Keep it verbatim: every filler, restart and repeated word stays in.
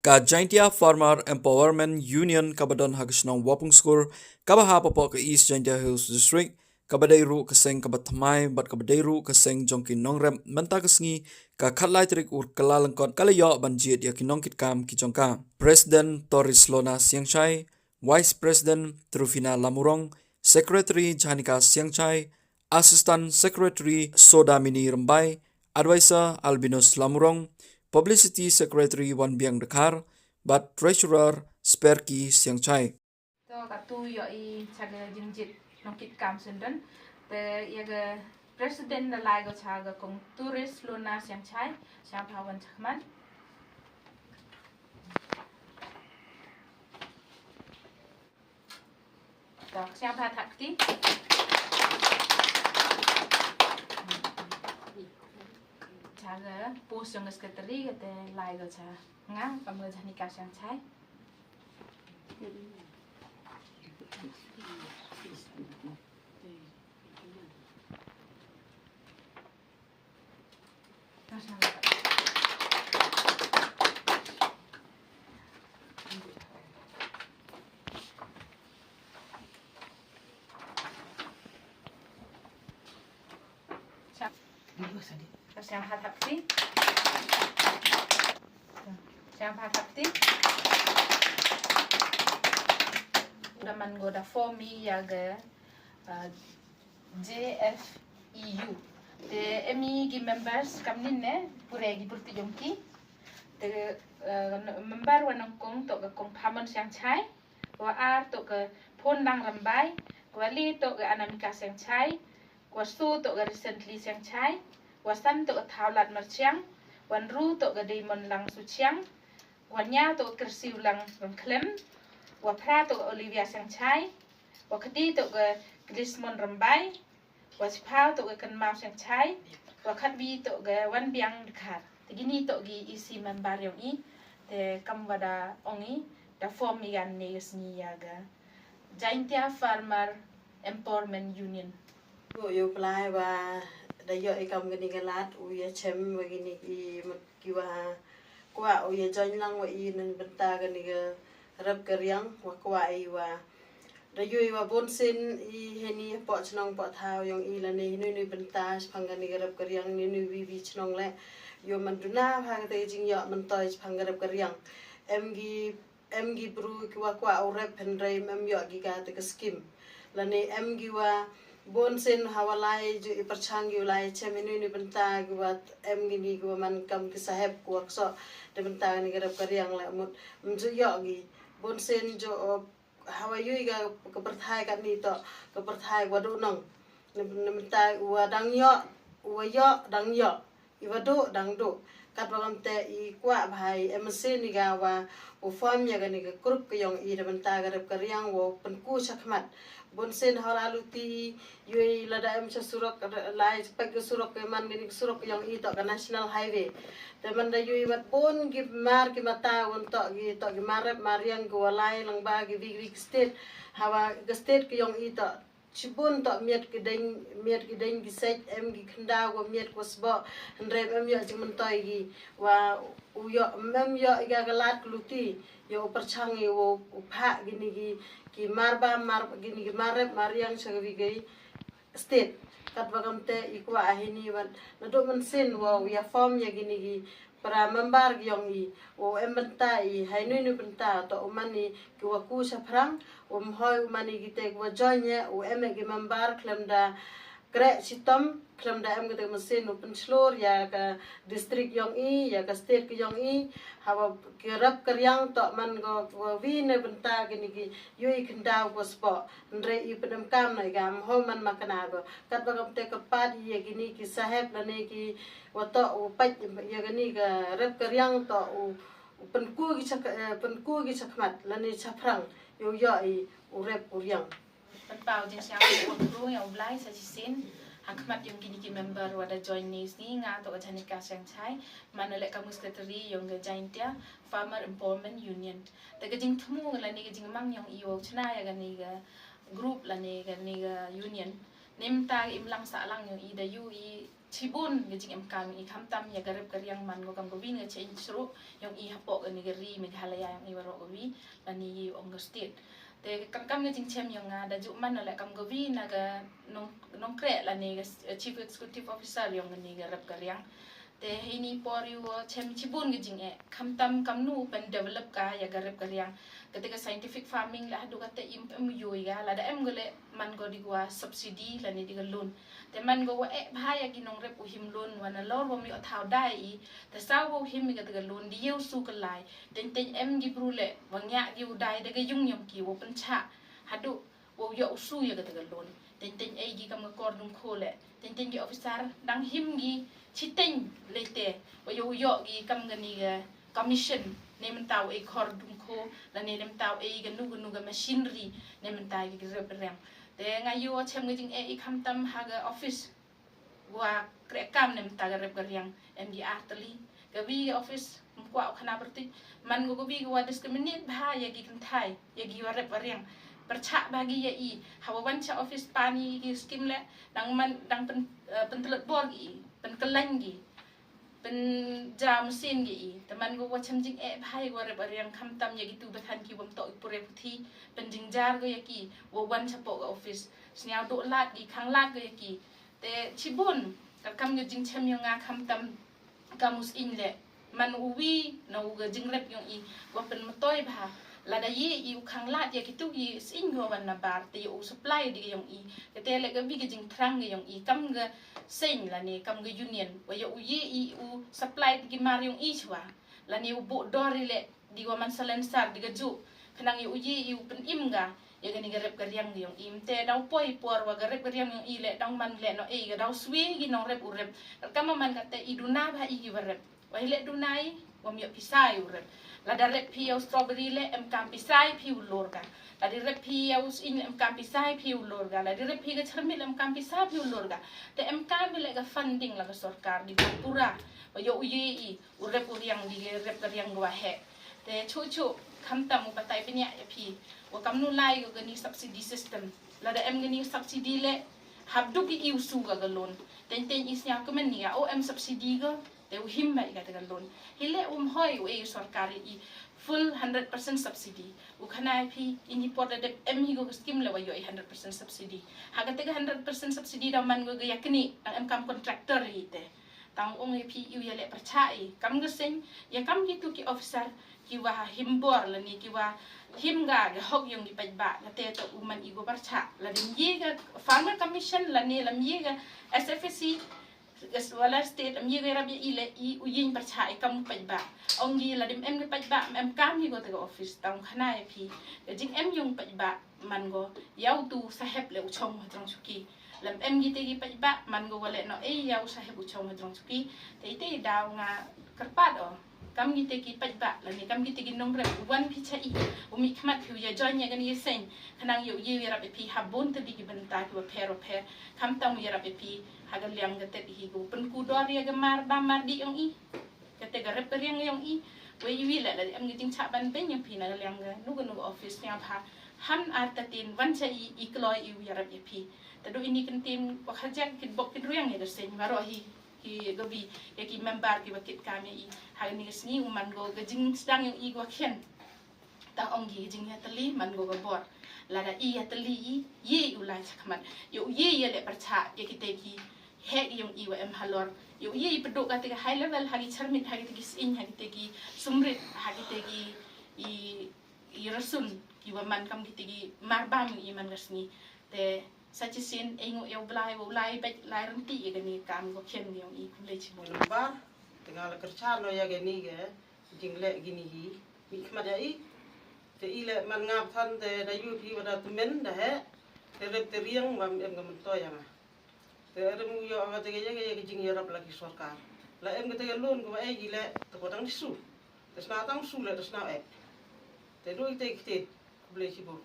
Ka Jaintia Farmer Empowerment Union kaba don ha ka shnong Wapungskur, kaba hap hapoh ka East Jaintia Hills District, kaba dei ruh ka seng kaba thymmai bad kaba dei ruh ka seng jong ki nongrep, mynta ka sngi ka khatlai tarik u Kyllalyngkot ka la ïoh ban jied ïa ki nongkitkam ki jong ka. President Torislona Siangshai, Vice President Trufina Lamurong, Secretary Janika Siangshai, Assistant Secretary Sodamini Rymbai, Advisor Albinus Lamurong, Publicity Secretary Wanbiang Dkhar, bad Treasurer Sperki Siangshai. To katu ïohi cha ka jingjied nongkitkam syndon. Te ïa ka President da lai ko cha ka Kong Torislona Siangshai, sngewbha wan cha khmat. To, sngewbha thap kti. Cha ka post jong ka secretary ka te lai ko cha nga, kam ka Janika Siangshai. Sngewbha thap kti. Sngewbha thap kti. Da man ko da form ïa ka, uh, J F E U. Te em i ki members kam nin ne, pure ki pyrthei jong ki. Te, eh, member wa nyngkong to ka Kong Phamon Siangshai, wa ar to ka Phonlang Rymbai, wa li to ka Anamika Siangshai, wa so to ka Recently Siangshai, wa san to ka Thawlad Marchiang, wa nru to ka Daymond Lang Suchiang, wa nya to ka Kersiw Lang Rymkhlem, wa phra to ka Olivia Siangshai, wa kdi to ka Glismon Rymbai, wa chiphaw to ka Kynmaw Siangshai, wa khatwi to ka Wanbiang Dkhar. Te kini to ki E C member yong i, te kam wa da ong i, da form i gan ne ka sngi ïa ka Jaintia Farmer Empowerment Union. Ko ïoh plai wa da ïoh i kam kani ka lad u ïa chem wa kini ki mut ki wa kwah u ïa join lang wa i na bynta kani ka rep ka riang wa kwah i wa da ïoh i wa bun sien i heni poh chnong poh thaw yong i lane hynne hynne bynta shaphang kani ka rep ka riang hynne hynne wi wi chnong le ïoh man duna ha kata ka jingïoh myntoi shaphang ka rep ka riang. Em ki em ki bru ki wa kwah u rep hynrei em ïoh ki kata ka skim. Lane em ki wa bun sien ha wa lai ju i pyrchang ki wa lai chem inu inu bynta ki wa em kini ki wa man kam ki sahep ki wa kso da bynta kani ka rep ka riang la mut em ju ïoh ki bun sien ju, uh, ha wa ïoh ka, ka pyrthai kani to ka pyrthai wa du nong. Na bynta u wa dang ïoh, u wa ïoh dang ïoh. I wa duh dang duh. Katba kam te i kwah bha i em sien i ga wa u form ïa kani ka group ka yong i da bynta ka rep ka riang wa u pynku shakhmat. Bun sien ha la luti i ïoh i lada em sha surok lai pek ka surok ka man kani ka surok ka yong i to ka national highway. Te man da ïoh i wat bun ki mar ki mata wan to ki to ki mar rep mar riang ki wa lai lang ba ki wi wi ki state. Ha wa ka state ka yong i to Shibun to miat ki deng, miat ki deng ki sej em ki khyndaw wa miat wa sboh. Hynrei em ïoh jingmyntoi ki wa u ïoh em ïoh i ga ka lad ka luti ïoh u pyrchang i wa u phah kini ki, ki mar ba mar kini ki mar rep mar riang sha ka wi ka state. Katba kam te i kwah a hini wan naduh mynsiem wa u ïa form ïa kini ki para member ki yong i, u em bynta i, ha inu inu bynta, to u man i ki wa ku shaphrang, u em hoi u man i kite ki wa join ïa, u em ïa ki member khlem da kreh shitom, khlem da em kite mynsiem u pynshlur ïa ka district yong i, ïa ka state ki yong i, ha wa ki rep ka riang to man ko wa wi ne bynta kini ki ïoh i khyndaw ko sboh. Hynrei i pynemkam na i gam ho man ma kane ba. Katba kam te ka pat ïa kini ki sahep lane ki wa to u pait ïa kini ka rep ka riang to u, u pynku ki cha, eh, pynku ki chakhmat lane chaphrang ïa u ïoh i u rep u riang. Pynpaw jingsngew u kru ïa u Blai sa shisien ha khmat ïa kini ki member wa da join ni sngi nga to ka Janika Sengchai man le ka mu secretary ïa ka Jaintia Farmer Empowerment Union. Te ka jingthmu lane ka jingmang ïa u chna ïa kani ka group lane kani ka union. Nym ta im lang sa lang ïa i da ïoh i Shibun ka jingem kam i khamtam ïa ka rep ka riang man ko kam ko win ka chen sru yong i hapoh ka ni ka ri Meghalaya yong i waro ko wi la ni i ong ka state. Te kam kam ka jingchem yong nga da ju man la kam ko wi na ka nong nongkre la ni ka chief executive officer yong ni ka rep ka riang. Te hini por yu chem shibun ka jing e khamtam kam nu pen develop ka ïa ka rep ka riang. Kate ka scientific farming la hadu kate im em yu ga la da em gole man ko di gwa subsidy la ni di ka loan. Te man go wa eh bha ïa ki nongrep u him loan wa na lor wa mi o thaw dai i. Te sa wa u him i ka te ka loan di yeu su ka lai. Teng teng em gi bru le wa ngia gi u dai da ka yung yong ki wa pencha hadu wa u yo u su ïa ka te ka loan. Teng teng ei gi kam ka kor dung kho le teng teng gi officer dang him gi chiteng le te wa yo u yo gi kam ka ni ka commission ne mentaw ei kor dung kho la ne mentaw ei ka nu ka nu ka machinery ne mentaw ki rep rem. Te nga yu chem ka jing e i khamtam ha ka office wa kre kam ne mentaw ka rep ka riang em gi arteli ka wi ka office mkwa u khana berti man go ka wi ka wa discriminate bha ïa gi kynthai ïa gi wa rep wa riang. Perchak bha gi ïa i hawa wan cha office pani ki skim le dang man dang pen pentelet bor gi i penkelang gi pen ja mesin gi i. Te man go wa chem jing e bha ïa wa rep wa riang khamtam ïa gi tu bethan ki wam to i pure puthi pen jingjar go ïa ki wa wan cha po ka office. Sniaw do lat gi khang lat go ïa ki. Te chibun ka kam ka jingchem yong nga khamtam ka mus in le man u wi na u ka jingrep yong i wa pen metoi bha. Lada ye i u khang lat ïa ki tu i sing go wan na bar te u supply di yong i. Kate le ka wi ka jingtrang ka yong i kam ka seng la ne kam ka union wa ya u ye i u supply di ki mar yong i chwa. La ne u bu dor i le di wa man salensar di ka ju khnang ya u ye i u pen im ga ya ka ni ka rep ka riang yong i. Mte dau poi por wa ka rep ka riang yong i le dau man le no e ka dau swi gi nongrep u rep. Ka ma man kate i duna bha i ki wa rep. Wa i le duna i wa mi ya pisa i u rep. Lada rep phi ya u strawberry le em kam pisa i phi u lor ga. Lada rep phi ya u sing le em kam pisa i phi u lor ga. Lada rep phi ka chermit le em kam pisa phi u lor ga. Te em kam le ka funding la ka sorkar di ka pura wa ya u ye i u rep u riang di ka rep ka riang wa he. Te chu chu khamtam u batai penya ya phi wa kam nu lai ka ni subsidy system. Lada em ka ni subsidy le hap du ki i u su ka ka loan. Teng teng i snya kumen ni ya o em subsidy ka te u him ba i ka te ka loan. Hi le um hoi u e sorkar i full hundred percent subsidy. U khana ya phi ini por da dep em hi ko ka scheme le wa yo i hundred percent subsidy. Ha ka te ka hundred percent subsidy da man go ga ya kni ang em kam contractor hi te. Tang ong ya phi iu ya le percha i kam ga seng ya kam ki tu ki officer ki wa him bor la ni ki wa him ga ga hok yong ki paj ba la te to u man i go percha la dim ye ga farmer commission la ni lam ye ga S F A C. Wala state am ye ga rap ya i le i u yin percha i kam paj ba ong gi la dim em ga paj ba em kam hi go te ga office tang khana ya phi ga jing em yong paj ba man go ya u tu sahep le u chong ha trong chuki. Lam em gi te gi paj ba man go wa le no e ya u sahep u chong ha trong chuki. Te te daw nga kerpat o kam gi te gi paj ba la ni kam gi te gi nongrep u wan phi cha i u mi khmat phi u ya join ya ga ni seng. Khnang ya u ye ya rap ya phi ha bun te di gi benta ki wa pher wa pher. Khamtam ya rap ya phi ha ga liang ga te hi go pen ku dor ya ga mar ba mar di yong i. Kate ka rep ka riang yong i wei i wi la la em ngi jingchah ban beng yong phi na ka liang ka nu ka nu ka office nya pha. Han ar ta tin wan cha i i kloi i wi rep ya phi. Ta du ini kan tin wa kha jak kin bok kin riang ya ka seng wa ro hi ki ka wi ya ki member ki wa kit kam ya i ha ni ka sngi u man go ka jingsdang yong i wa khian. Ta ong gi jing ya tali man go ka bor. Lada i ya tali i ye u lai chakhmat ya u ye ya le percha ya ki te ki he yong i wa em halor. Ya u ye i peduk ka te ka high level ha ki charmit ha ki te ki sing ha ki te ki sumrit ha ki te ki i i rasun ki wa man kam ki te ki marbam i man ka sngi. Te sa chi sin e ngu ya u blai wa u lai bek lai renti ya ka ni kam go khian yong i kum le chi mo. Number te nga la kercha no ya ka ni ke jingleh gini hi mi khmat ya i. Te i le man ngap than te da yu phi wa da temen da he te rep te riang wa em ga mento ya nga. Te rem u yo wa te ga ya ga ya ga jing ya rap la ki sorkar la em ga te ga loan ga wa e gi le te ko dang su te sna tang su le te sna e te do i te ki te kuble chi bo.